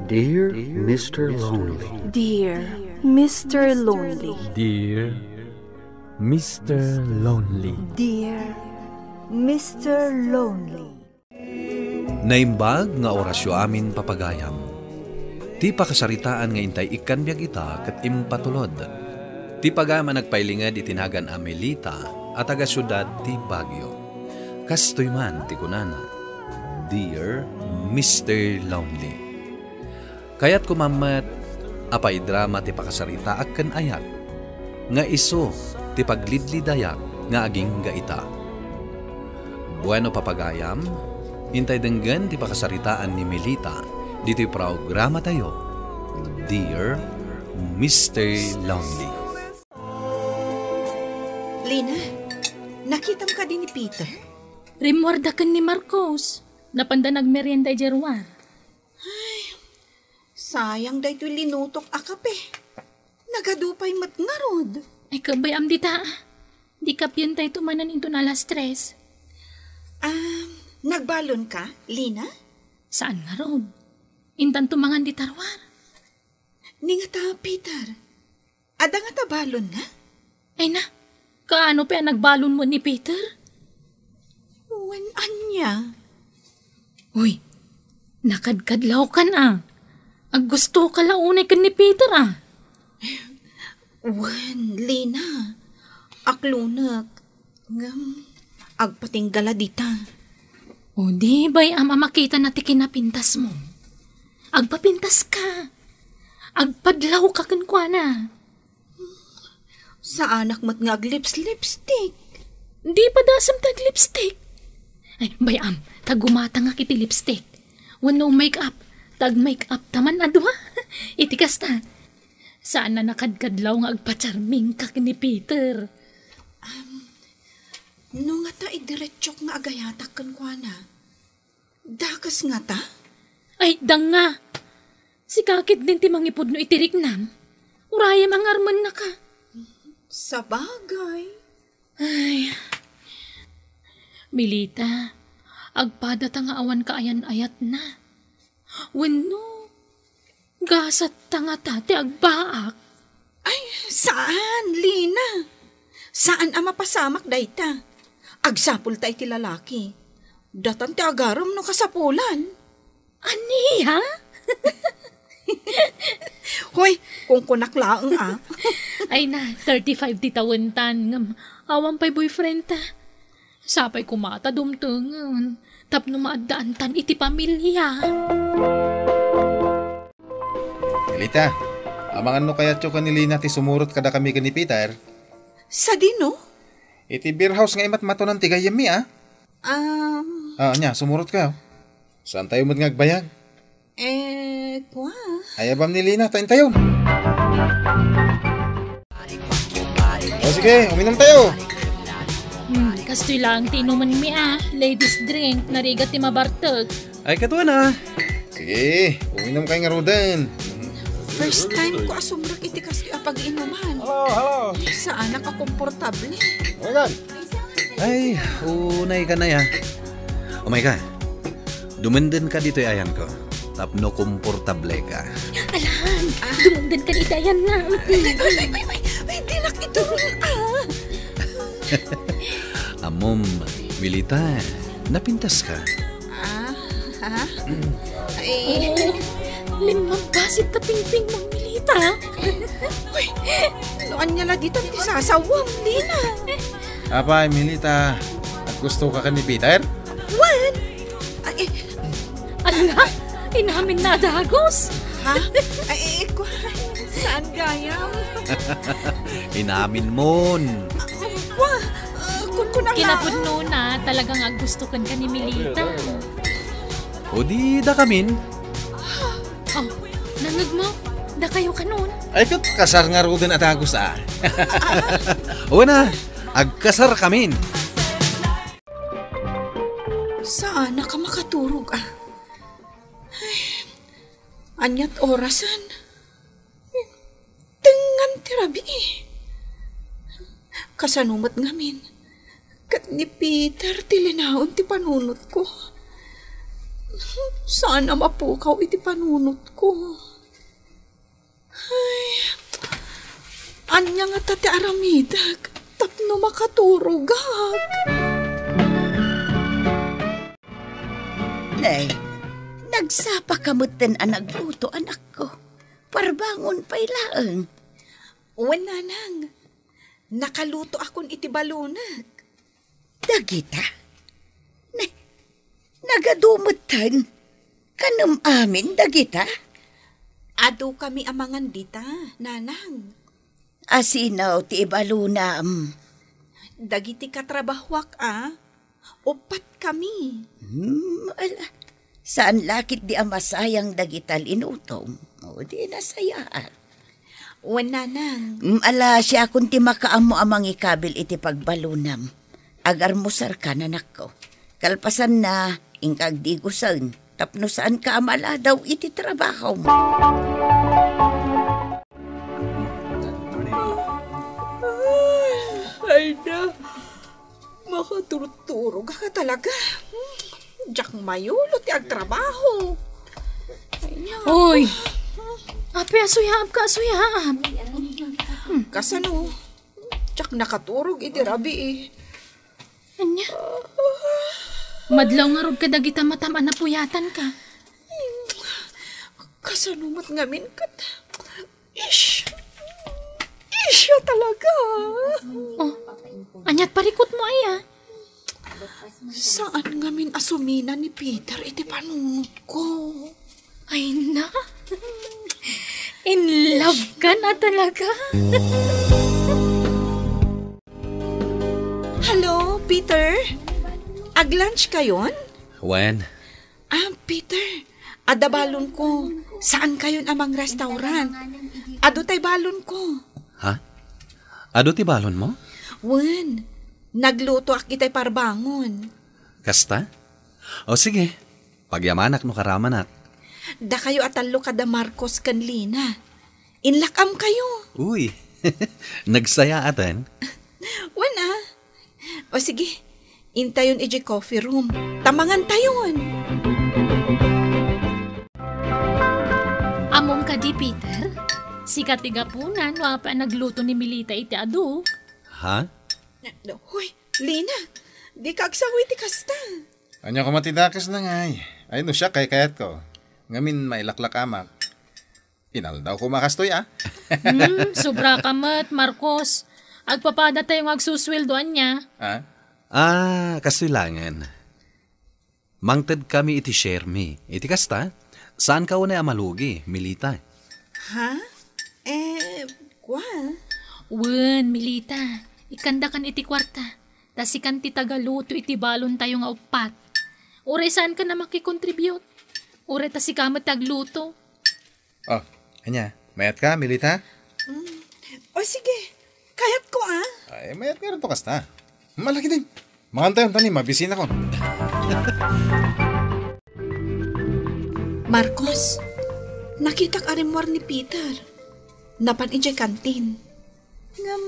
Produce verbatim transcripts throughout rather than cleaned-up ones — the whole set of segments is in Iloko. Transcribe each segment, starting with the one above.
Dear Mister Lonely. Dear Mister Lonely. Dear Mister Lonely. Dear Mister Lonely. Naimbag nga orasyo amin, papagayam. Ti pakasaritaan nga intay ikkan biag ita ket impatulod. Ti pagayam a nagpailinged iti nagan a Melita a taga-siudad ti Baguio. Kastoy man ti kunana, "Dear Mister Lonely." Kayatko man met a paidrama ti pakasaritaak ken ayat nga isu ti paglidlidayak nga agingga ita. Bueno, papagayam, intay denggen ti pakasaritaan ni Melita ditoy programatayo, Dear Mister Lonely. Lina, nakitam kadi ni Peter? Rimmuarda ken ni Marcos. Napanda nagmerienda idiay ruar. Sayang daytoy linutok a kape. Nagadu pay met ngarud. Ay, kabay-am dita. Di kapientayto manen inton alas tres. Ah, nagbalon ka, Lina? Saan ngarud? Intanto mangan dita ruar. Ni ngata, Peter. Adda ngata balonna? Ay na, kaano pay a nagbalon met ni Peter? Wen ania? Uy, nakadkadlawkan a. Aggustoka la unay ken ni Peter a. Wen, Lina. Aklonek. Ngem, agpatingga la dita. O di, bay-am a makitana ti kinapintasmo. Agpapintaska. Agpadlawka kenkuana. Saanak met nga aglips-lipstick. Di padasem ti aglipstick. Ay, bay-am, ta gumatangak iti lipstick. Wenno make-up, ta ag-make-up ta man a dua. Iti kasta, saan a nakadkadlaw nga agpa-charmingka ken ni Peter. Am, no ngata idiretsok nga agayatak kenkuana, dakes ngata? Ay, danga! Sika ketdin ti mangipudno iti riknam. Urayem a ngarmennaka. Sabagay. Ay. Melita, agpadata nga awan kaayan-ayatna. Wenno, gasatta ngata ti agbaak. Ay, saan, Lina. Saan a mapasamak dayta. Agsapulta iti lalaki. Datan ti agarem no kasapulan. Ania? Hoy, kunkunak laeng a. Ay na, thirty-five ti tawentan, ngem awan pay boyfriendta. Sapay koma ta dumtengen tapno maaddaantan iti pamilia. Melita, amangan no kayatyo ken ni Lina ti sumurot kadakami ken ni Peter? Sadino? Iti beer house nga imatmatonan ti gayyemmi a. Um, Ah, ania, sumurotkayo. Saantayo met nga agbayag? Eh, kua. Ayabam ni Lina, ta intayon. O sige, uminumtayo. Hmm, kastoy laeng ti inumenmi a. Ladies drink, narigat ti mabartek. Ay, katuan a. Sige, uminumkayo ngaruden. First time ko a sumrek iti kastoy a pag-inuman. Hello, hello. Saanak a komportable. Ay, unay ka na ya. Umay ka. Dumenden ka ditoy ayanko. Tapno komportable ka. Alan, dumenden ka ditoy ayanna. Ay, ay, ay, ay, ay, ay, dinak ituron, ah. Ammom, Melita, napintas ka. Ah, ha? Ay. Oh, limmang bassit ta pingping mo, Melita. Uy, no ania la ditan ti sasawem, Lina. Apay, Melita, aggustoka ken ni Peter? Wen? Ay, eh. Ala, inamin na a dagus. Ha? Ay, eh, kua, saan gayam? Inamin mon. Kua, ah, kun-, kuna nga. Kinapudnona, talagang aggusto kenka ni Melita. O di, dakamin. Oh, nangngegmo? Dakayo kanon? Ay, ket kasar ngaruden a dagus, a. Wen a, agkasarkamin. Saanak a makaturog, a. Ay, aniat orasen? Tengngan ti rabii. Kasano met ngamin? Ket ni Peter ti linaon ti panunotko. Saan a mapukaw iti panunotko. Ay, ania ngata ti aramidek tapno makaturogak? Nay, nagsapa ka metten a nagluto, anakko. Parbangon pay laeng. Wen, nanang. Nakalutoakon iti balonek. Dagita? Ne, nagadu metten? Kanem amin dagita? Adukami a mangan dita, nanang. Asino ti ibalonam? Dagiti katrabahuak a, uppat kami. Hmm, ala. Saan la ketdi a masayang dagita linutom? O, di nasayaat. Wen, nanang. Mm, ala, siakon ti makaammo a mangikabil iti pagbalonam. Agarmusarka, anakko. Kalpasanna, inka agdigusen tapno saanka a maladaw iti trabahom. Ay, na. Makaturturog ka talaga. Diak mayulo ti agtrabaho. Ay, na. Oy! Apay, asuyaab ka, asuyaab. Kasano? Diak nakaturog iti rabii. Ania? Madlaw ngarud kadagita matam a napuyatanka. Kasano met ngamin ket ish, ish talaga. Oh, aniat parikutmo aya? Saan ngamin a sumina ni Peter iti panunotko? Ay na, in love ka na talaga. Hello, Peter? Ag-lunch kayon? Wen. Ah, Peter, adda balonko. Saan kayon a mangrestaurant? Adu tay balonko. Ha? Adu ti balonmo? Wen, naglutoak itay parbangon. Kasta? O sige, pagyamanak no karamanak. Dakayo a tallo kada Marcos ken Lina. Inlak-amkayo. Uy, nagsayaaten. Wen a. O sige, intayon idiay coffee room. Ta mangantayon. Ammom kadi, Peter? Sika ti gapuna no apay a nagluto ni Milita iti adu. Ha? Hoy, Lina, dika agsaw iti kasta. Ania koma ti dakes na ngay? Ay, no siak, kaykayatko. Ngamin, mailaklak-amak. Inaldaw koma kastoy, a? Hmm, sobra ka met, Marcos. Agpapada tayo nga agsusueldo, ania? A? Ah, kastoy langen. Mangtedkami iti share mi. Iti kasta, saanka unay a malugi, Milita. Ha? Eh, kua? Wen, Milita, ikkandakan iti kuarta. Ta sikan ti tagaluto iti balontayo nga uppat. Uray saankan a makikontribute. Uray ta sika met ti agluto. Oh, ania? Mayatka, Milita? Mm. O sige, kayatko, a. Ay, mayat ngarud to kasta. Malaki din. Mangantayon ta ni, mabisinakon. Marcos, nakitak a rimmuar ni Peter. Napan idiay kantin. Ngem,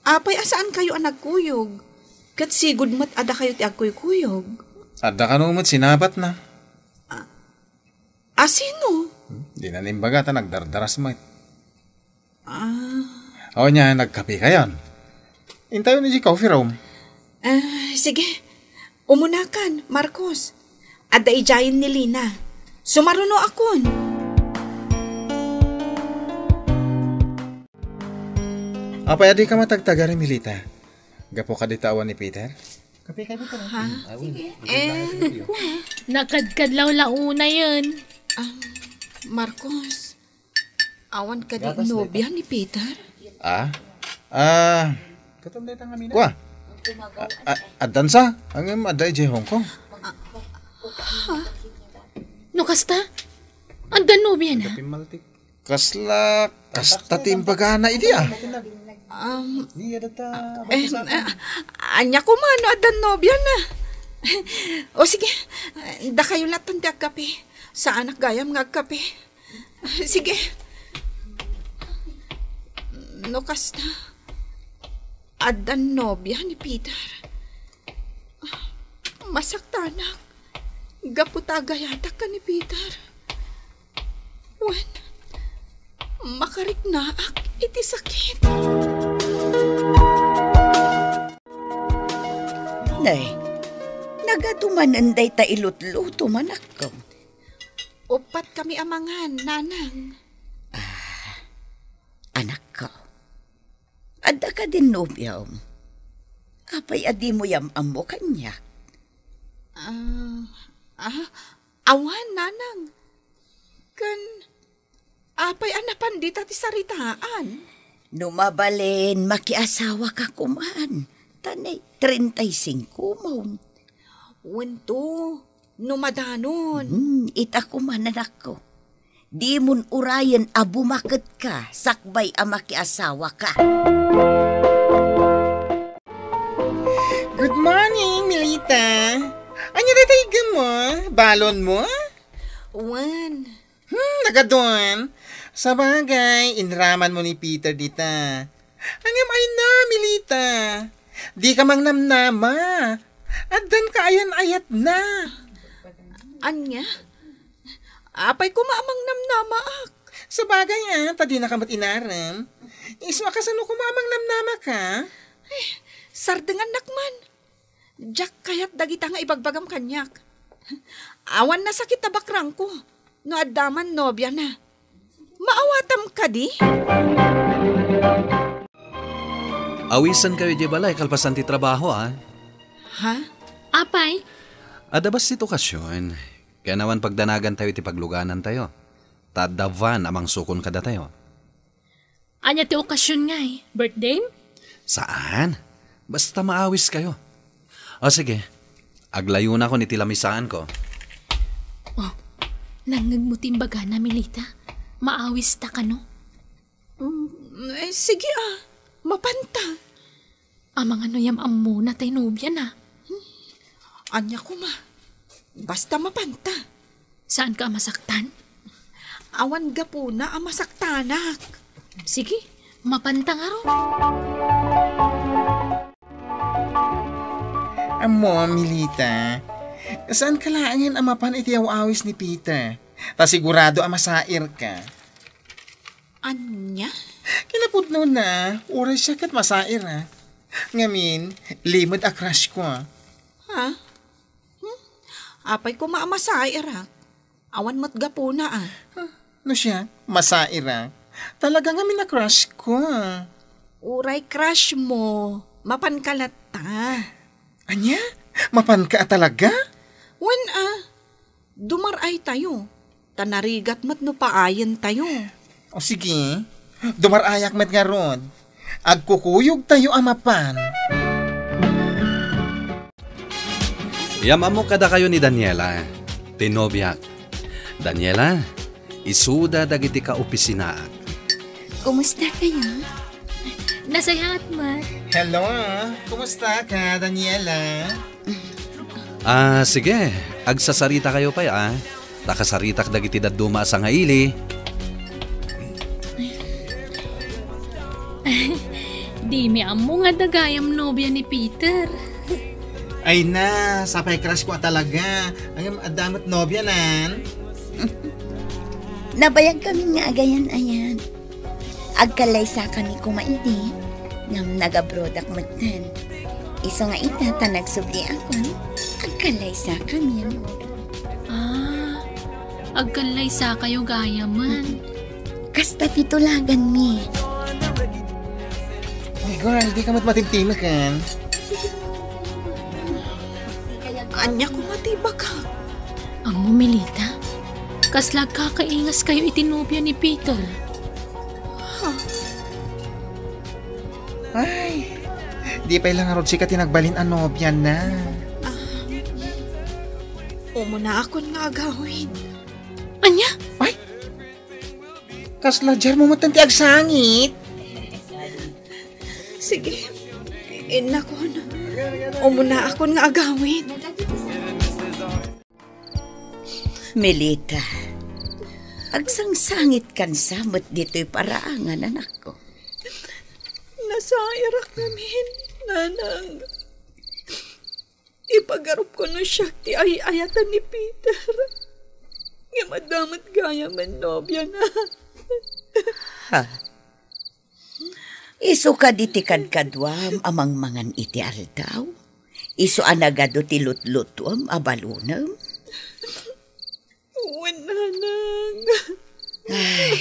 apay a saankayo a nagkuyog? Ket sigud met a dakayo ti agkuykuyog. Adda kano met sinabatna. A, a sino? Hmm, dina imbaga ta nagdardaras met. Ah. O nia, nagkapekayon? Intayon idiay coffee room. Ah, sige. Umunakan, Marcos. Adda idiayen ni Lina. Sumarunoakon. Apay a dika matagtagari, Milita? Gapu kadi ta awan ni Peter? Kape kayo, Peter? Ha? Mm, I will. Sige. Eh, nakadkadlaw la unayen. Ah, Marcos, awan kadi nobia ni Peter? Ah? Ah, kua. A-, a-, addan sa? Ngem adda idiay Hong Kong. No kasta? Adda nobia na? Kasla, kasta ti imbagana idi, a. Um, eh, ah, ania koma no addan nobia na? O sige, dakayo latta ti agkape. Saanak gayam nga agkape. Sige. No kasta, addan nobia ni Peter. Masaktanak. Gapu ta agayatak ken ni Peter. Wen, makariknaak iti sakit. Nay, nagadu manen dayta ilutluto, manakko. Uppat kami a mangan, nanang. Ah, anakko. Adda kadin nobiam? Apay a dimo yam-ammo kaniak? Ah, ah, awan, nanang. Ken, apay a napan dita ti saritaan? No mabalin, makiasawaka koman. Ta nay, treinta y cinco mon. Wen to, no madanon. Hmm, ita koman, anakko. Dimon urayen a bumaketka sakbay a makiasawaka. Good morning, Milita. Ania dayta iggemmo? Balonmo? Wen. Hmm, nagadun. Sabagay, inramanmo ni Peter dita. Ngem ay na, Milita. Dika mangnamnama. Addan kaayan-ayatna. Ania? Apay koma a mangnamnamaak? Sabagay, ah, ta dinaka met inarem. Isu a kasano koma a mangnamnamaka? Eh, sardengannak man. Diak kayat dagita nga ibagbagam kaniak. Awan nasakit a bakrangko no adda man nobiana. Maawatam kadi? Awisenkayo idiay balay kalpasan ti trabaho, a? Ha? Apay? Adda bassit okasyon. Kanawan pagdanagantayo iti pagluganantayo. Ta adda van a mangsukon kadatayo. Ania ti okasyon ngay? Birthday? Saan. Basta maawiskayo. O sige, aglayonakon iti lamisaanko. Oh, nangngegmo ti imbagana, Milita? Maawista kano? Mm, eh, sige, ah. Mapanta. Amangan no yam-ammona tay nobiana. Ania koma? Basta mapanta. Saanka a masaktan? Awan gapuna a masaktanak. Sige, mapanta ngarud. Ammo, Milita, saanka laengen a mapan iti aw-awis ni Peter. Ta sigurado a masairka. Ania? Kinapudnona, uray siak ket masairak. Ngamin, limed a crush ko. Ha? Hmm? Apay koma a masairak? Awan met gapuna, a. Huh, no siak, masairak. Talaga ngamin a crush ko. Uray crush mo, mapanka latta. Ania? Mapanka a talaga? Wen, a. Dumar-aytayo, ta narigat met no paayentayo. O sige, dumar-ayak met ngarud. Agkukuyogtayo a mapan. Yam-ammok kadakayo ni Daniela, ti nobiak. Daniela, isuda dagiti kaopisinaak. Kumusta kayo? Nasayaat met. Hello, kumusta ka, Daniela? Ah, sige. Agsasaritakayo pay, a. Ta kasaritak dagiti dadduma a sangaili. Dimi ammo nga adda gayam nobia ni Peter. Ay na, sapay crush ko a talaga. Ngem adda met nobianan. Nabayagkami nga agayan-ayan. Agkallaysakami koma idi, ngem nag-abroadak metten. Isu nga ita ta nagsubliakon, agkallaysakami. Ah, agkallaysakayo gayamen. Kasta ti tulaganmi. Ay, girl, dika met matimtimeken. Ania koma ti ibagak? Ammo, Milita, kasla agkakaingaskayo iti nobia ni Peter. Ha? Ay, di pay la ngarud sika ti nagbalin a nobiana. Ah. Umunaakon nga agawid. Ania? Ay! Kasla diarmo metten ti agsangit. Sige. Innakon. Umunaakon nga agawid. Melita, agsangsangitkan sa met ditoy paraangan, anakko. Nasairak ngamin, nanang. Ipagarupko no siak ti ay-ayatan ni Peter. Ngem adda met gayam a nobiana. Ha? Isu kadi ti kadkaduam a mangmangan iti aldaw? Isu a nagadu ti lutlutuam a balunem? Wen, nanang. Ay,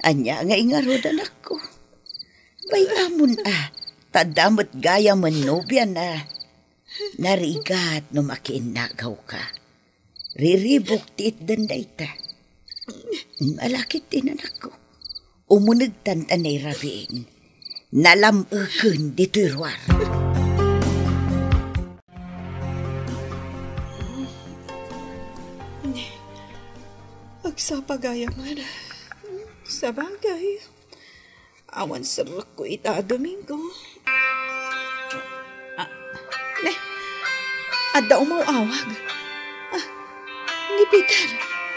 ania nga ingarud, anakko? Bay-amon a, ta adda met gayam a nobiana. Narigat no makiinnagawka. Riribuk ti itdan dayta. Alakit ti nanakko. Umunegtan ta nairabin. Nalam-eken ditoy ruar. Agsapa gayam. Sabagay. Awan serrekko ita a Domingo. Ah, ne, adda umaw-awag. Ah, ni Peter.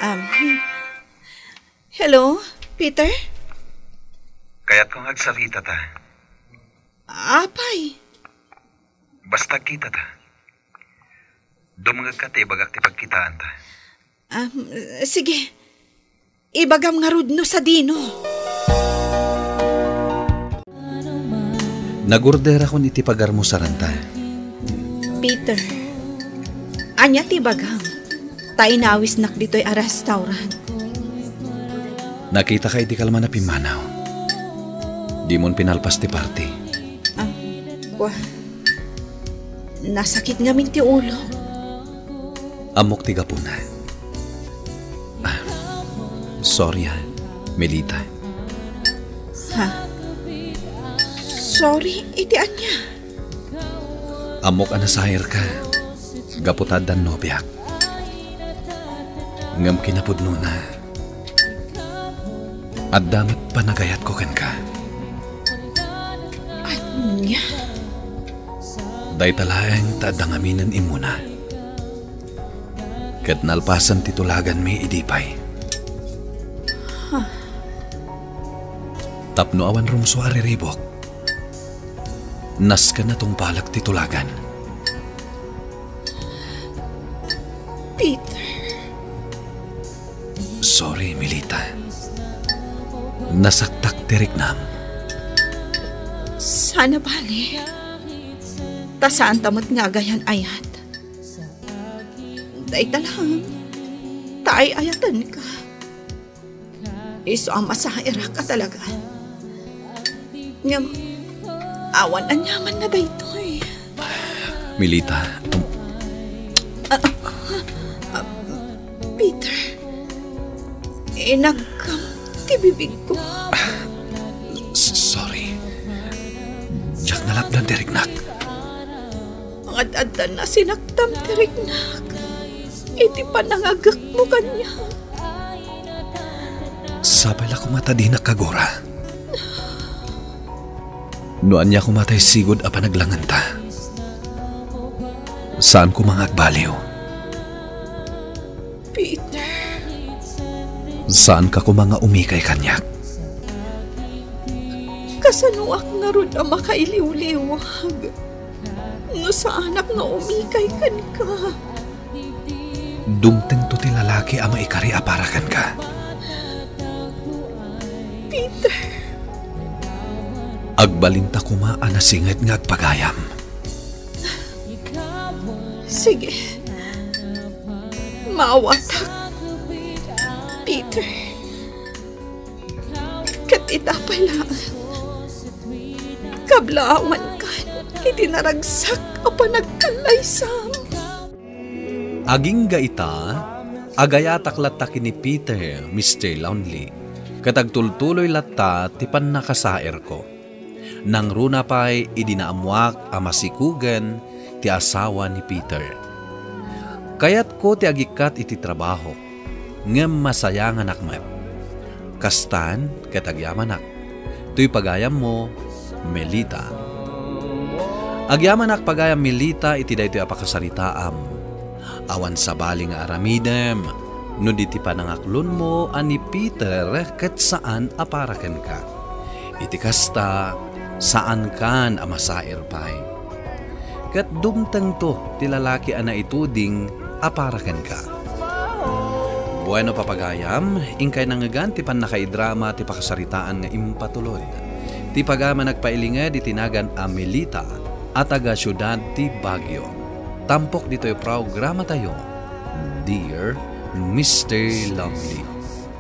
Um, hello, Peter? Kayatko nga agsarita ta. Apay? Basta kita ta. Dumngegka ta ibagak ti pagkitaanta. Ah, sige. Ibagam ngarud no sadino. Nagorderakon iti pagarmusaranta. Peter, ania ti ibagam? Ta inawisnak ditoy a restaurant. Nakitaka idi kalman a pimmanaw. Dimon pinalpas ti party. Ah, wa. Nasakit ngamin ti ulo. Ammok ti gapuna. Ah, sorry, ha, Melita. Ha? Sorry, iti ania? Ammok a nasairka. Gapu ta addan nobiak. Ngem kinapudnona, adda met panagayatko kenka. Ania? Dayta laeng ta adda ngaminen immuna. Ket nalpasen ti tulaganmi idi pay. Huh. Tapno awan rumsua a riribuk, nasken a tungpalek ti tulagan. Peter. Sorry, Melita. Nasaktak ti riknam. Saan a bale. Ta saanta met nga agayan-ayat. Dayta lang. Ta ay-ayatenka. Isu a masairak a talaga. Ngem, awan aniamanna daytoy. Melita, um, Ah, ah, ah, Peter, inagkam ti bibigko. S-, sorry. Diak nalapdan ti riknak. Ad-addan a sinaktam ti riknak iti panangagekmo kaniak. Sapay la koma ta dinak kagura. No ania koma tay sigud a panaglangenta, saan koma nga agbaliw. Peter. Saanka koma nga umikay kaniak. Kasanoak ngarud a makailiwliwag no saanak nga umikay kenka? Dumtengto ti lalaki a maikari a para kenka. Peter. Agbalinta koma a nasinged nga agpagayam. Sige. Maawatak, Peter. Ket ita pay laeng, kablaawankan iti naragsak a panagkallaysam. Agingga ita, agayatak latta ken ni Peter, Mister Lonely, ket agtultuloy latta ti pannakasaerko. Nangruna pay idi naammoak a masikugen ti asawa ni Peter. Kayatko ti agikkat iti trabahok, ngem masayanganak met. Kastan ket agyamanak. Toy pagayammo, Melita. Agyamanak pagayam, Melita, iti daytoy a pakasaritaam. Awan sabali nga aramidem no di ti panangaklonmo a ni Peter ket saan a para kenka. Iti kasta, saankan a masaer pay. ket dumtengto ti lalaki a naituding a para kenka. Bueno, papagayam, inkay nangngegan ti pannakaidrama ti pakasaritaan nga impatulod. Ti pagayam a nagpailinged iti nagan a Melita a taga siudad ti Baguio. Tampok ditoy programatayo, Dear Mister Lovely.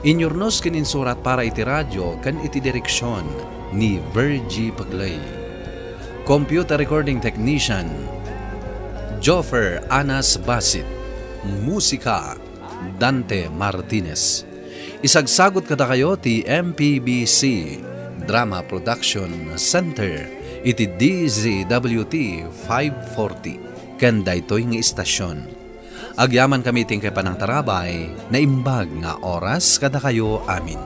Inyurnos ken insurat para iti radio ken iti direksion ni Virgie Paglay. Computer Recording Technician, Joffer Anas Basit. Musika, Dante Martinez. Isagsagut kadakayo ti M P B C Drama Production Center iti D Z W T five forty ken daytoy nga istasion. Agyamankami ti inkay panangtarabay, naimbag nga oras kadakayo amin.